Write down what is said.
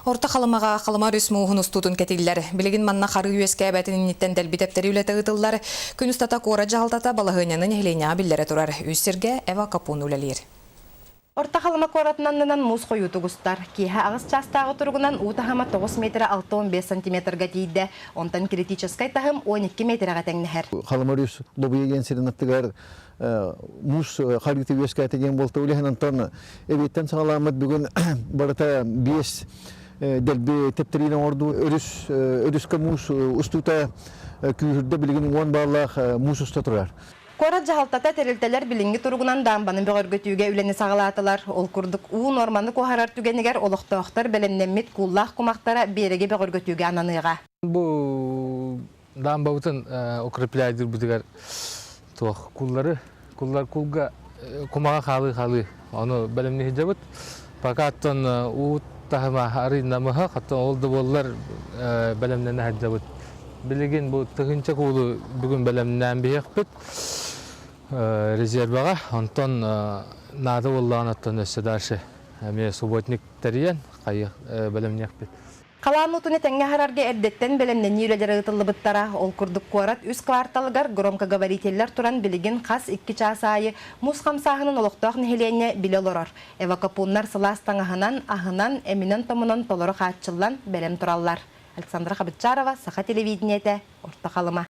Орто Халымаҕа Халыма өрүс мууһун устуутун кэтиллэр. Билигин манна харыы үөскээбэтин инниттэн дэлби тэптэри үлэтэ ыытыллар. Күн устата куорат дьаһалтата балаһыанньаны нэһилиэнньэҕэ биллэрэ турар. Үс сиргэ Эва Капун үлэлиир. Орто Халыма куоратын аннынан муус хойуутук устар. Киэһэ 8 чаастааҕы туругунан уу таһыма 9 метрэ 65 сантиметрга тиийдэ. Онтон критическай таһым 12 метрэҕэ тэҥнэһэр. Халыма өрүс Лобуйа диэн сирин аттыгар муус харыыта үөскээтэ диэн буолта. Үлэһин онтон эбиэттэн саҕаламмыт бүгүн барыта биэс дэлби тэптэриини оҥорду. Өрүс өрүскэ муус устуута күүһүрдэ билигин 10 бааллаах муус уста турар. Куорат дьаһалтата тэрилтэлэр билиҥҥи туругунан даамбаны бөҕөргөтүүгэ үлэни саҕалаатылар. Ол курдук уу нуорманы куоһарар түгэнигэр олохтоохтор бэлэмнэммит кууллаах кумахтара биэрэги бөҕөргөтүүгэ ананыаҕа. Бу даамбабытын укрепляйдыырбытыгар туох куллары куллар кулга кумаҕа хаалыы-хаалыы ону бэлэмнии сылдьабыт. Пока оттон уу таһыма арый намыһах, оттон ол да буоллар бэлэмнэнэ сылдьабыт. Билигин бу тыһыынча куулу бүгүн бэлэмнээн биһиэхпит резервэҕэ. Онтон наада буоллаҕына оттон өссө дальше эмиэ субботник тэрийэн хайыах бэлэмниэхпит. Халаан уутун этэҥҥэ аһарарга эрдэттэн бэлэмнэнии үлэлэрэ ыытыллыбыттара. Ол курдук куорат үс кварталыгар громкоговорителлэр туран билигин хас икки чаас аайы муус хамсааһынын олохтоох нэһилиэнньэ билэ олорор. Эвакопууннар сылаас таҥаһынан, аһынан, эминэн-томунан толору хааччыллан бэлэм тураллар. Александра Хабытчарова, Саха телевидениетэ, Орто Халыма.